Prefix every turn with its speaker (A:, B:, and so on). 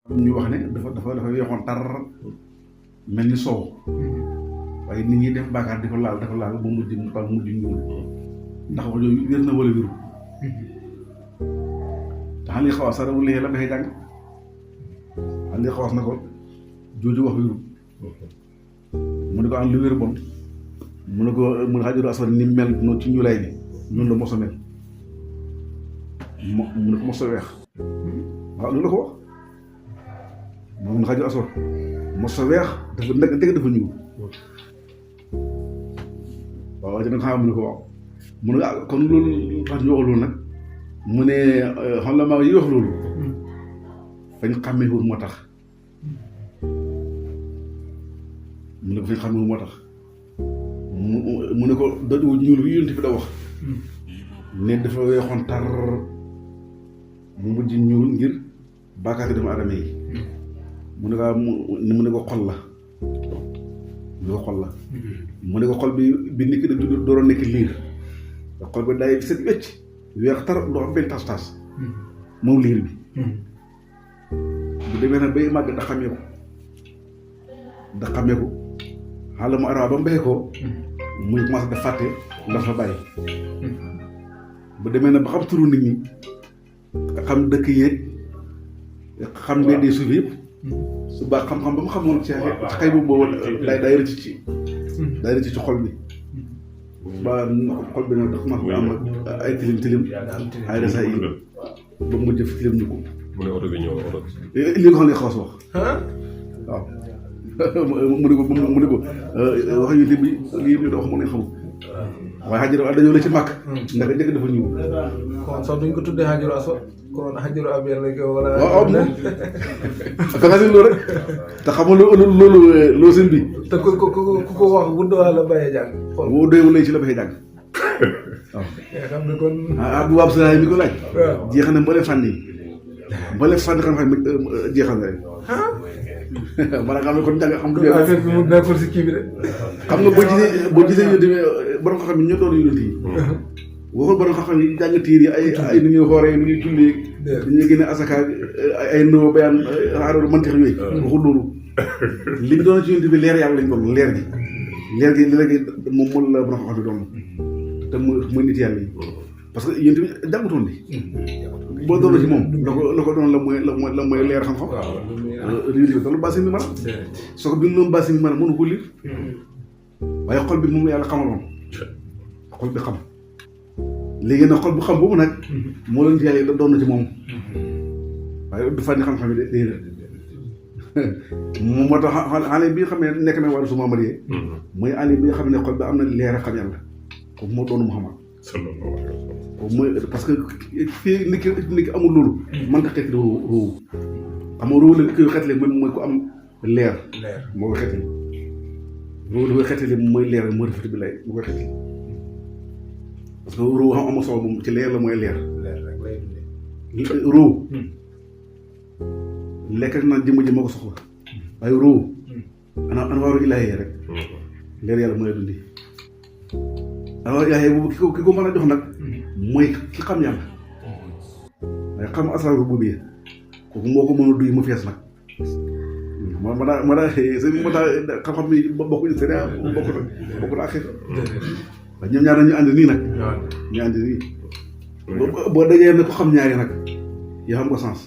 A: ñu wax ne dafa weexoon tar mel ni soow waaye nit ñi def bàkkaar di ko laal ba mujj ñuul ndax wax yooyu wér na wala wéru te xam li xawaas sax wu léegi la dafay jàng xam li xawaas na ko jooju wax wéru mu ne ko am lu wér bon mu ne Hajaru Aswad ni mel noonu ci ñuulaay bi noonu la mos a mel mu ne ko mos a weex waaw loolu la ko wax moom Hajaru Aswad mos a weex dafa nekk dëgg dafa ñuul waaw ci nag xam mu ne ko waaw mu ne kon loolu tax ñu wax loolu nag mu ne xam la maa yi wax loolu fañ xàmmee wul moo tax mu ne ko fañ xàmmee wul moo tax mu ne ko doj wu ñuul bi yonent bi da wax ne dafa weexoon tar mu mujj ñuul ngir bàkkaati dama adama yi mu ne ko xol la mu ne ko xol bi nit ki dooroon nekk liir xol bi day set wecc weex tar doo am benn tas moom liir bi bu demee nag bay màgg da xamee ko xaaral mu arawa ba mu baxee ko muy commencé def fàtte ndax fa bàyyi bu demee nag ba xam turu nit ñi xam dëkk yeeg xam mbedd yi suuf yëpp su baax xam-xam ba mu xamoon ci xëy boobu day rëcc ci xol bi ba xol bi nag dafa ma am ay tilim ay resa yi ba mu jëf tilim ñu ko
B: mu ne oto bi ñëw oto bi
A: li nga xam ne xaw si wax waaw mu ne ko wax yu bi lii ñu da wax mu ne xamul waaye Hajaru dañoo la ci màkk ndax njëkk dafa ñëw
C: kon sax duñ ko tuddee Hajaru Aswad kon Hajaru Abyad la ko wala
A: waaw ka nga si loolu rek te xam nga loolu seen bi
C: te ku ko wax bu doon la bàyyee jàng xool
A: boo doyewul lay ci la baxee jàng waaw
C: nga xam ne kon
A: bu waab sa mi ko laaj jeexal na mbooleem fànn xam-xam jeexal na rek maanaam xam ne kon jàng xam du
C: affaire bi mu nekkul si kii bi de
A: xam nga boo gisee ñu demee borom xam-xam yi ñoo doon yonent yi waxul borom xam-xam yi jàng tiir yi ay nu ñuy xooree nu ñuy jullee dañuy génne asaka ay no bayaan aaroolu mantex yooyu waxul loolu li ñu doon ci yonent bi leer yàlla lañ doon leer gi léegi moom la borom xam-xam bi doon te muy nit yàlla yi parce que yonent bi jàngutoon bi boo doon ci moom la ko doon la mooy leer xam-xam yonent bi doon baasin bi mën a soo ko bi noonu baasin bi mën a mënu ko lire waaye xol bi moom la yàlla xamaloon xol bi xam léegi nag xol bu xam boobu nag moo leen ci yàlla doon na ci moom waaye du fànni xam-xam yi déedéet moom moo tax xale bi nga xam ne nekk na wàllu su Muhammad yi mooy ali bi nga xam ne xol bi am na leer a xam yàlla kooku moo doon Muhammad
B: sallallahu alayhi wa sallam
A: kooku mooy parce que fii nit ki amul loolu mën nga xeeti róowu xam nga róowu la koy xeetale mooy ku am leer moo koy xeetali róowu la koy xeetali mooy leer moo rafet bi lay moo koy xeetali parce que róowu xam amul solo moom ci leer la mooy leer róowu lekk rek naan jëmm ji moo ko soxla waaye róowu ana waaru ilaahi rek leer yàlla mooy dundi ana waaru ilaahi boobu ki ko mën a jox nag mooy ki xam yàlla waaye xam asraaru boobu yi kooku moo ko mën a duy mu fees nag ma daa xam-xam bi bokkuñu seen bokk na ak xeet waaye ñoom ñaar ñu ànd nii nag ñu ànd nii boo dajee nag ko xam ñaari nag yoo xam ko sens